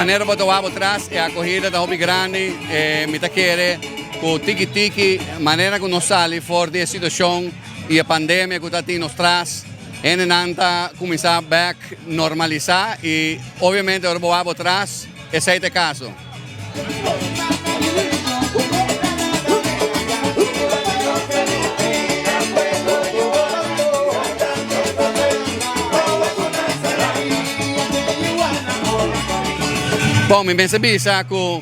Manera bo ta wak bo tras e akohida ta hopi grandi, mi ta kere ku tiki tiki manera ku nos sali for di e situashon i e pandemia ku ta tin nos tras, hendenan ta kuminsá bèk normalisá i obviamente ora bo wak bo tras esei ta e kaso. Bon, mi mester bisa ku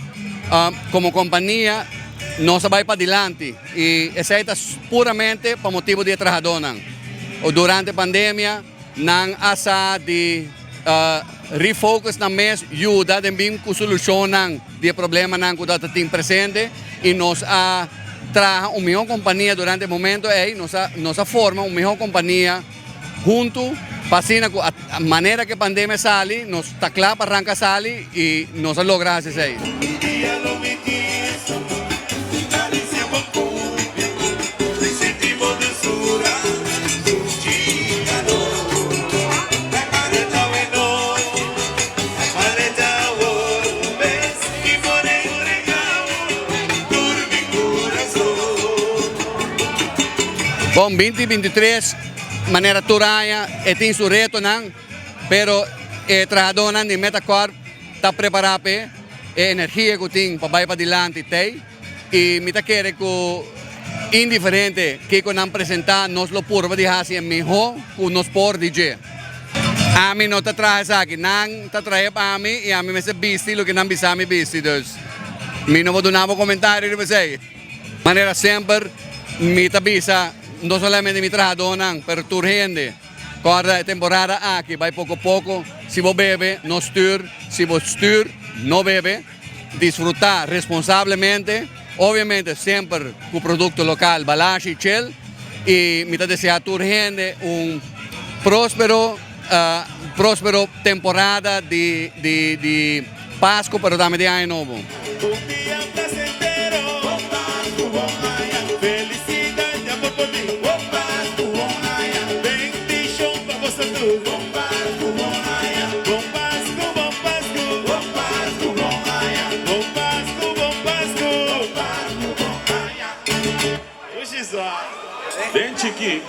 komo kompania nos a bai padilanti i esei ta puramente pa motibu di e trahadónan. Durante pandemia nan a sa di refocus nan mes, yuda den bin ku solushonnan di e problemanan ku ta tin presente i nos a traha un mihó kompania durante e momento ei, nos a nos a forma un mihó kompania huntu pa asina ku manera ku e pandemia sali nos ta kla pa ranka sali i nos a logra hasi esei. Bon, binti bintitres, manera tur aña e tin su retonan, pero e trahadónan di Metacorp ta prepará p'e, e energia ku tin pa bai padilanti t'ei. I mi ta kere ku indiferente kiko nan presentá nos lo purba di hasi e mihó ku nos por di dje. Ami no ta traha esaki, nan ta trahe pa ami i ami mester bisti loke nan bisa mi bisti, dus mi no por duna bo komentario riba esei. Manera semper mi ta bisa no solamente mi trahadónan pero tur hende, kòrda e temporada aki bai poko poko, si bo bebe no stür, si bo stür no bebe. Disfrutá responsablemente, obviamente semper ku produkto lokal Balashi i Chel, i mi ta deseá tur hende un próspero próspero temporada di di di Pasku pero tambe di Aña Nobo. Un dia placentero, bon Pasku, bon aña, felicidad ya bo por tin, bon Pasku, bon aña, bendicion pa boso tur, bon Pasku, bon aña, bon Pasku, bon Pasku, bon Pasku, bon aña, bon Pasku, bon Pasku, bon Pasku, bon aña. Den chikí.